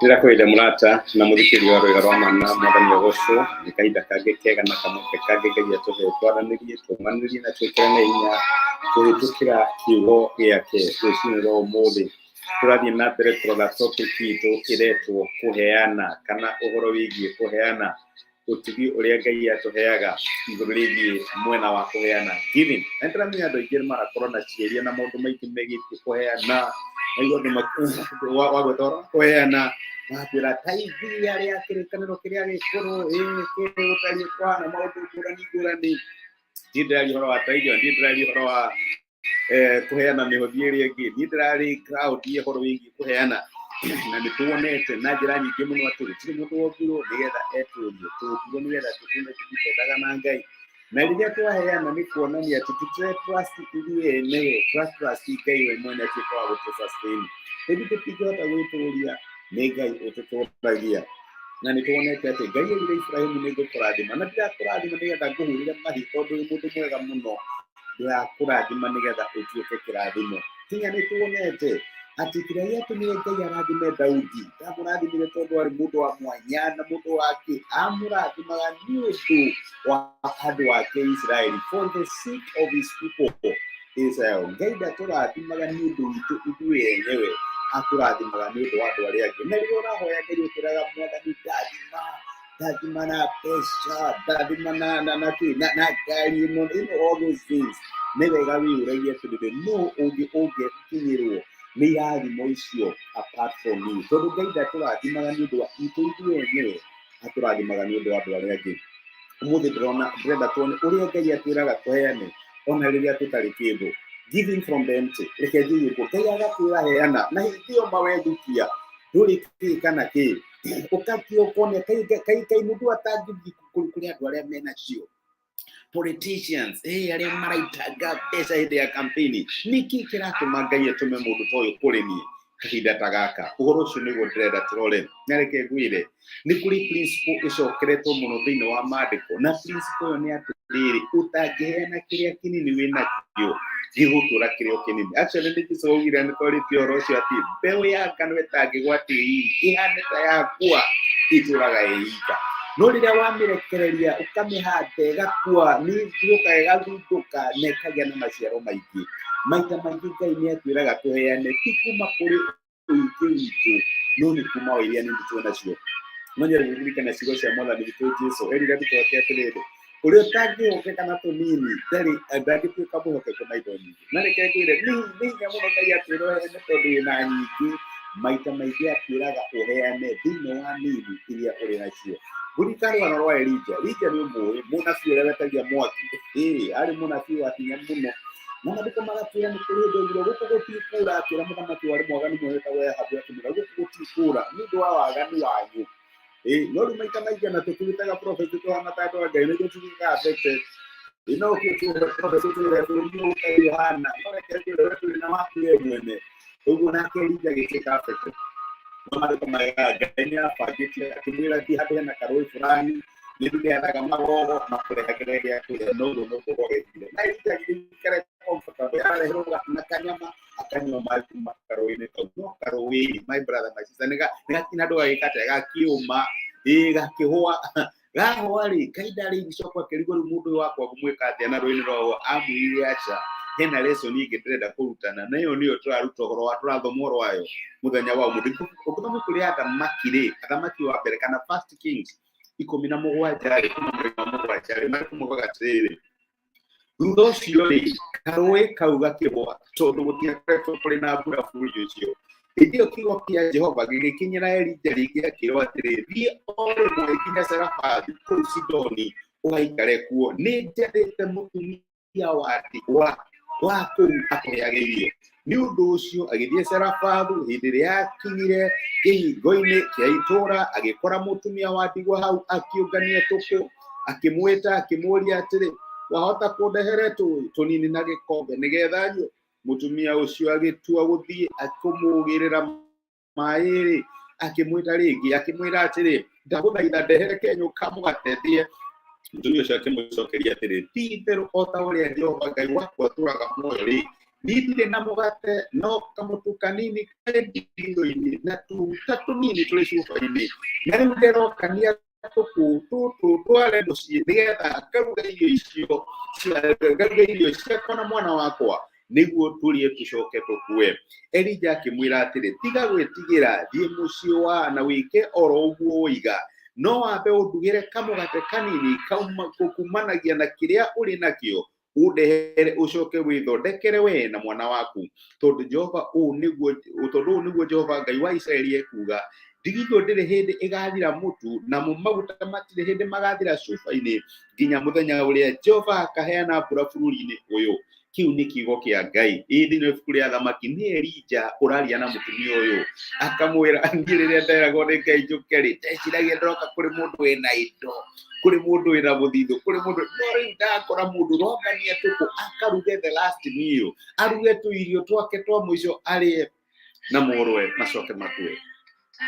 Ndĩrakwĩrire mũrata na mũthikĩria wa rwĩga rwa mana, Mwathani agocwo. Nĩ kahinda kangĩ kega na kamweke kangĩ Ngai atũhe twaranĩrie, tũmanĩrie na twĩkĩrane hinya kũhĩtũkĩra kiugo gĩake. Rũcinĩ rwa ũmũthĩ tũrathiĩ na mbere kũrora topic itũ ĩretwo kũheana, kana ũhoro wĩgiĩ kũheana, ũtugi ũrĩa Ngai atũheaga igũrũ rĩgiĩ mwena wa kũheana, giving. Na nĩtũramenya andũ aingĩ marakorwo na ciũria na maũndũ maingĩ megiĩ kũheana. Naigua andũ wagweta ũhoro wa kũheana, magakwĩra taithi arĩa kĩrĩkanĩro kĩrĩa gĩkũrũ, ĩ kĩ gũtariĩ kũhana maũndũ ngũrani ngũrani. Niĩ ndĩraria ũhoro wa taithi, niĩ ndĩraria ũhoro wa kũheana mĩhothi ĩrĩa ĩngĩ. Niĩ ndĩrarĩ crowd ũhoro wĩgiĩ kũheana, na nĩ tuonete na njĩra nyingĩ mũno atĩ gũtirĩ mũndũ wombirwo nĩgetha etũrie, tũmbirwo nĩgetha tũtũme tũdipendaga na Ngai. Na rĩrĩa twaheana nĩ kuonania atĩ tũtire trust ithuĩ enyewe, trust Ngai we mwene atuĩke wa gũtũ sustain. Hĩndĩ tũtingĩhota gwĩtũria, nĩ Ngai ũtũtũragia. Na nĩ tuonete atĩ Ngai erire Ibrahimu, nĩ ngũkũrathima, na ndirakũrathima nĩgetha ngũhũrĩre mahi tondũ wĩ mũndũ mwega mũno, ndĩrakũrathima nĩgetha ũtuĩke kĩrathimo. Kinya nĩ tuonete atĩ kĩrĩa gĩatũmire Ngai arathime Daudi, ndamũrathimire tondũ arĩ mũndũ wa mwanya na mũndũ wake, amũrathimaga nĩ ũndũ wa andũ ake Isiraeli, for the sake of his people Israel. Ngai ndatũrathimaga nĩ ũndũ witũ ithuĩ enyewe, atũrathimaga nĩ ũndũ wa andũ arĩa angĩ. Na rĩrĩa ũrahoya Ngai ũkĩraga, Mwathani ndathima, ndathima na mbeca, ndathima na kĩ na ngari ĩno, all those things, nĩ wega wĩyũragie atĩrĩrĩ, nũ ũngĩ ũngĩkinyĩrwo nĩ irathimo icio apart from you? Tondũ Ngai ndatũrathimaga nĩ ũndũ wa itũ ithuĩ enyewe, atũrathimaga nĩ ũndũ wa andũ arĩa angĩ. Ũmũthĩ ndĩrona ndĩrenda tuone ũrĩa Ngai atwĩraga tũheane ona rĩrĩa tũtarĩ kĩndũ, giving from the empty. Reke njuge ũguo, Ngai agakwĩra heana na hĩndĩ ĩyo mawethukia ndũrĩ kĩ kana kĩ, ũkakia ũkone kai mũndũ atangĩthiĩ kũrĩ andũ arĩa menacio, politicians, arĩa maraitanga mbeca hĩndĩ ya campaign. Nĩkĩ kĩratũma Ngai atũme mũndũ ta ũyũ kũrĩ niĩ kahinda ta gaka? Ũhoro ũcio nĩguo ndĩrenda tũrore. Na reke ngwĩre, nĩ kũrĩ principle ĩcokeretwo mũno thĩinĩ wa maandĩko, na principle ĩyo nĩ atĩrĩrĩ, ũtangĩheana kĩrĩa kĩnini wĩ nakĩo, gĩgũtũra kĩrĩa kĩnini. Actually, nĩ Jesũ augire, nĩ twarĩtie ũhoro ũcio, atĩ mbeũ ya ngano ĩtangĩgwa tĩri-inĩ ĩhane ta yakua, ĩtũraga ĩika, no rĩrĩa wamĩrekereria ũkamĩhanda ĩgakua, nĩ ĩthiũkaga ĩgathundũka na ĩkagĩa na maciaro maingĩ. Maita maingĩ Ngai nĩ atwĩraga tũheane ti kuma kũrĩ ũingĩ witũ, no nĩ kuma o iria nini twĩ nacio. No nyende gũririkana ciugo cia Mwathani witũ Jesu, erire arutwo ake atĩrĩrĩ, ũrĩa ũtangĩhokeka na tũnini ndarĩ ndangĩtuĩka mwĩhokeku na indo nyingĩ. Na reke ngwĩre, nĩ hinya mũno Ngai atwĩra ũheane tondũ wĩna nyingĩ. Maita maingĩ atwĩraga ũheane thĩinĩ wa nini iria ũrĩ nacio. Ngũririkana rũgano rwa Elija. Elija nĩ ũmũĩ, mũnabii ũrĩa wetagia mwaki. Ĩĩ, arĩ mũnabii wa hinya mũno, na maandĩko magatwĩra nĩ kũrĩ hĩndĩ oigire gũkũ gũtikura, akĩra mũthamaki warĩ mwaganu mũno wĩtagwo Ahabu, akĩmwĩra gũkũ gũtikura nĩ ũndũ wa waganu wanyu. Ĩĩ, no rĩu maita maingĩ na tũkĩrutaga prophecy tũhana ta andũ a Ngai nĩguo tutuĩkaga affected. Ĩĩ, no ũkĩtũhe prophecy tũre bũrũri ũyũ ũtarĩ ũhana, no reke ngwĩre, we ndũrĩ na waku we mwene. Ũguo nake Elija agĩtuĩka affected, no maandĩko mega Ngai nĩ abangĩte, akĩmwĩra thiĩ handũ hena karũĩ fulani, nĩ ndĩheanaga magogo makũrehagĩre gĩa kũrĩa. No ũguo noguo gwagĩthire, na Elija agĩikara comfortable, arareherwo na kanyama, akanyua maĩ kuma karũĩ-inĩ kau. No karũĩ, my brother, my sister, nĩ gatina andũ gagĩkate gakiũma, ĩ gakĩhũa. Gahũa rĩ, kahinda rĩ gĩcoka akĩrigwo, rĩu mũndũ ũyũ wakwa ngũmwĩka atĩa? Na rũĩ-inĩ rwao amwĩrire, aca, hena lesson ĩngĩ ndĩrenda kũrutana, na ĩyo nĩyo tũraruta ũhoro wa, tũrathoma ũhoro wayo mũthenya wa ũmũthĩ. Ũngĩthoma kũrĩ Athamaki rĩ, Athamaki wa Mbere kana First Kings 17 rĩ, kuma mũthenya wa 7 rĩ, marĩkũ maugaga atĩrĩrĩ, thutha ũcio rĩ, karũĩ kau gakĩgwa tondũ gũtiakoretwo kũrĩ na mbura bũrũri ũcio. Hĩndĩ ĩyo kiugo kĩa Jehova gĩgĩkinyĩra Elija rĩngĩ, akĩrwo atĩrĩ, thiĩ o rĩmwe nginya Serafathu kũu Sidoni ũgaikare kuo, nĩ njathĩte mũtumia wa ndigwa wa kũu akũheage irio. Nĩ ũndũ ũcio agĩthiĩ Serafathu. Hĩndĩ ĩrĩa akinyire kĩhingo-inĩ kĩa itũũra, agĩkora mũtumia wa ndigwa hau akĩũngania tũkũ. Akĩmwĩta akĩmũũria atĩrĩ, wahota kũndehere tũĩ tũnini na gĩkombe nĩgetha nyue? Mũtumia ũcio agĩtua gũthiĩ akĩmũgĩrĩra maĩ-rĩ, akĩmwĩta rĩngĩ akĩmwĩra atĩrĩ, ndagũthaitha ndehere kenyũ ka mũgate ndĩe. Mũtumia ũcio akĩmũcokeria atĩrĩ, ti itherũ o ta ũrĩa Jehova Ngai waku atũũraga muoyo-rĩ, Niĩ ndirĩ na mũgate no kamũtu kanini karĩ ndigithũ-inĩ na tũguta tũnini tũrĩ cuba-inĩ. Na rĩu ndĩrokania tũkũ tũtũ ndware mũciĩ nĩgetha ngaruge irio icio ngaruge irio ciakwa na mwana wakwa nĩguo tũrĩe tũcoke tũkue. Elija akĩmwĩra atĩrĩ, tiga gwĩtigĩra, thiĩ mũciĩ wa na wĩke oro ũguo woiga. No wambe ũndugĩre kamũgate kanini kumanagia na kĩrĩa ũrĩ nakĩo, ũndehere ũcoke wĩthondekere wee na mwana waku. Tondũ Jehova ũũ nĩguo tondũ ũũ nĩguo Jehova Ngai wa Isiraeli ekuuga, ndigithũ ndĩrĩ hĩndĩ ĩgathira mũtu, namo maguta matirĩ hĩndĩ magathira cuba-inĩ, nginya mũthenya ũrĩa Jehova akaheana mbura bũrũri-inĩ ũyũ. Kĩu nĩ kiugo kĩa Ngai. Ĩĩ thĩinĩ wa ibuku rĩa Thamaki nĩ Elija ũraria na mũtumia ũyũ akamwĩra, niĩ rĩrĩa nderagwo nĩ Ngai njũke rĩ, ndeciragia ndĩroka kũrĩ mũndũ wĩna indo, kũrĩ mũndũ wĩna mũthithũ, kũrĩ mũndũ, no rĩu ndakora mũndũ ũrongania tũkũ akaruge the last meal, aruge tũirio twake twa mũico arĩe na mũrũwe macoke makue.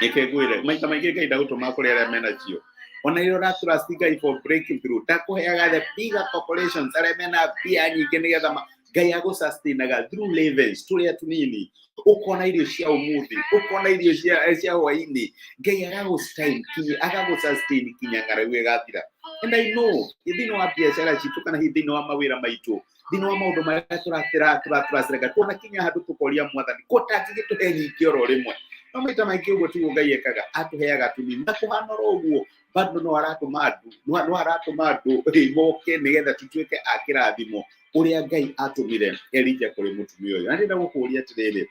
Reke ngwĩre, maita maingĩ Ngai ndagũtũma kũrĩ arĩa mena cio. Ona rĩrĩa ũra trust Ngai for breaking through, ndakũheaga the bigger corporations arĩa mena mbia nyingĩ nĩgetha Ngai agũsustainaga through levels tũrĩa tũnini, ũkona irio cia ũmũthĩ, ũkona irio cia hwainĩ, Ngai agagũsustain kinya, agagũsustain kinya ng'aragu ĩgathira. And I know thĩinĩ wa biacara citũ kana hihi thĩinĩ wa mawĩra maitũ, thĩinĩ wa maũndũ marĩa tũracereka, tuona kinya handũ tũkoria Mwathani ko tangĩgĩtũhe nyingĩ oro rĩmwe. No maita maingĩ ũguo tiguo Ngai ekaga, atũheaga tũnini na kũhana oro ũguo bado no aratũma andũ, no aratũma andũ moke nĩgetha tũtuĩke a kĩrathimo ũrĩa Ngai atũmire Elija kũrĩ mũtumia ũyũ. Na ndĩrenda gũkũria atĩrĩrĩ,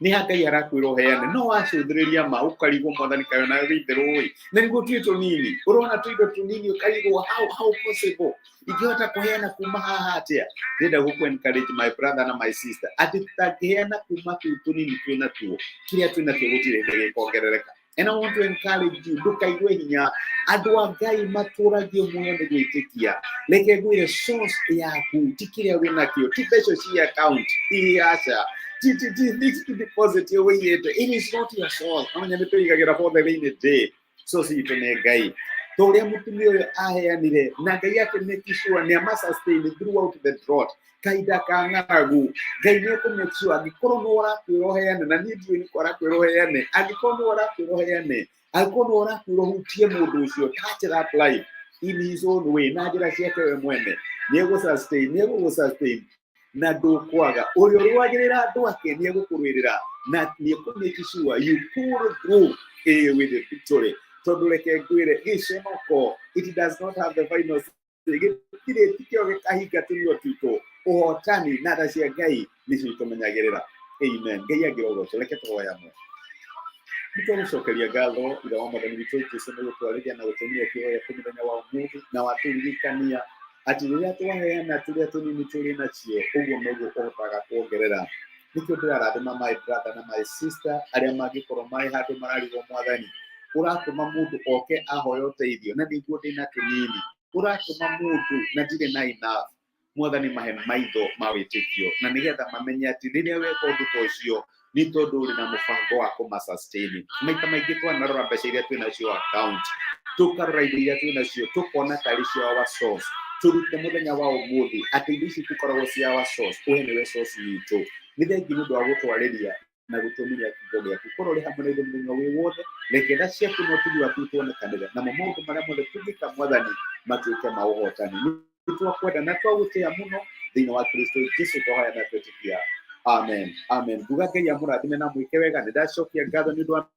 nĩ ha Ngai arakwĩra ũheane, no wacũthĩrĩria ma ũkarigwo Mwathani kaĩ ona itherũ ĩ, na nĩguo twĩ tũnini, ũrona tũindo tũnini ũkarigwo how possible ingĩhota kũheana kuma haha atĩa. Ndĩrenda gũkũ encourage my brother na my sister atĩ tũtangĩheana kuma tũu tũnini twĩ natuo, kĩrĩa twĩ nakĩo gũtirĩ hĩndĩ gĩkongerereka. And I want to encourage you, ndũkaigue hinya. Andũ a Ngai matũragio muoyo nĩ gwĩtĩkia. Reke ngwĩre source yaku ti kĩrĩa wĩ nakĩo, ti mbeca ci account, ti aca, ti ti ti fixed deposit ũigĩte. It is not your source. Amenya nĩ tũigagĩra for the rainy day. Source itũ nĩ Ngai. Ta ũrĩa mũtumia ũyũ aheanire na Ngai akĩ make sure nĩ ama sustain throughout the drought, kahinda ka ng'aragu. Ngai nĩ ekũ make sure angĩkorwo nĩ ũrakwĩra ũheane, na niĩ ndiũĩ nĩkũ arakwĩra ũheane, angĩkorwo nĩ ũrakwĩra ũheane, angĩkorwo nĩ ũrakwĩra ũhutie mũndũ ũcio, touch that life in his own way, na njĩra ciake we mwene, nĩ egũ sustain, nĩ egũgũ sustain na ndũkwaga. Ũrĩa ũrũagĩrĩra andũ ake nĩ egũkũrũĩrĩra na nĩ ekũ make sure you pull through with the victory. Tondũ reke ngwĩre, gĩconoko it does not have the final say, gĩtirĩ tikĩo gĩkahinga tũnua twitũ. Ũhotani na tha cia Ngai nĩcio itũmenyagĩrĩra. Amen. Ngai angĩrogocwo. Reke tũhoe hamwe. Nĩ twagũcokeria ngatho ithe wa Mwathani witũ Jesu nĩ gũtwarĩria na gũtũmia kiugo gĩaku mũthenya wa ũmũthĩ, na watũririkania atĩ rĩrĩa twaheana tũrĩa tũnini tũrĩ nacio, ũguo noguo ũhotaga kuongerera. Nĩkĩo ndĩrarathima my brother na my sister arĩa mangĩkorwo marĩ handũ mararigwo, Mwathani ũratũma mũndũ oke ahoe ũteithio na nĩguo ndĩna tũnini, ũratũma mũndũ na ndirĩ na enough. Mwathani mahe maitho ma wĩtĩkio na nĩgetha mamenye atĩ rĩrĩa weka ũndũ ta ũcio nĩ tondũ ũrĩ na mũbango wa kũma-sustain. Maita maingĩ twanarora mbeca iria twĩ nacio account, tũkarora indo iria twĩ nacio, tũkona tarĩ cio our source. Tũrute mũthenya wa ũmũthĩ atĩ indo ici itikoragwo cia our source, we nĩwe source itũ. Nĩ thengiũ nĩ ũndũ wa gũtwarĩria na gũtũmĩria kiugo gĩaku. Korwo ũrĩ hamwe na ithuĩ mũthenya wĩ wothe, reke tha ciaku na ũtugi waku tuonekanĩre, namo maũndũ marĩa mothe tũngĩka Mwathani matuĩke ma ũhotani. Nĩ twakwenda na twagũtĩa mũno thĩinĩ wa Kristo Jesu twahoya na twetĩkia. Amen. Amen. Nguga Ngai amũrathime na mwĩke wega. Nĩ ndacokia ngatho nĩ ũndũ wa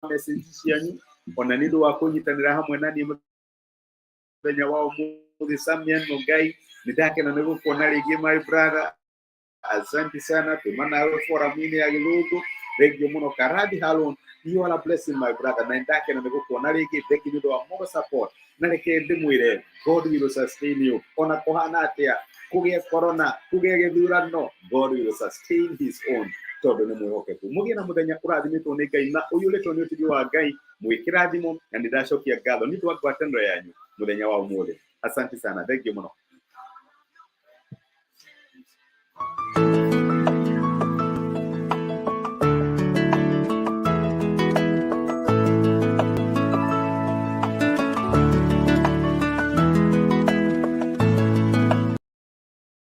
message cianyu, ona nĩ ũndũ wa kũnyitanĩra hamwe na niĩ mũthenya wa ũmũthĩ. Samuel Mungai, nĩ ndakena nĩ gũkuona rĩngĩ my brother. Asante sana. Tuma nawe forum-inĩ ya Gĩthũngũ. Thank you mũno. Karadi Halon, you are a blessing my brother. Na ndakena nĩ gũkuona rĩngĩ. Thank you nĩ ũndũ wa more support. Na reke ndĩmwĩre, God will sustain you. Ona kũhana atĩa, kũgĩe corona, kũgĩe gĩthurano, God will sustain his own, tondũ nĩ mwĩhokeku. Mũgĩe na mũthenya ũrathimĩtwo nĩ Ngai na ũiyũrĩtwo nĩ ũtugi wa Ngai. Mwĩkĩrathimo, na nĩ ndacokia ngatho nĩ ũndũ wa ngwatanĩro yanyu mũthenya wa ũmũthĩ. Asante sana. Thank you mũno.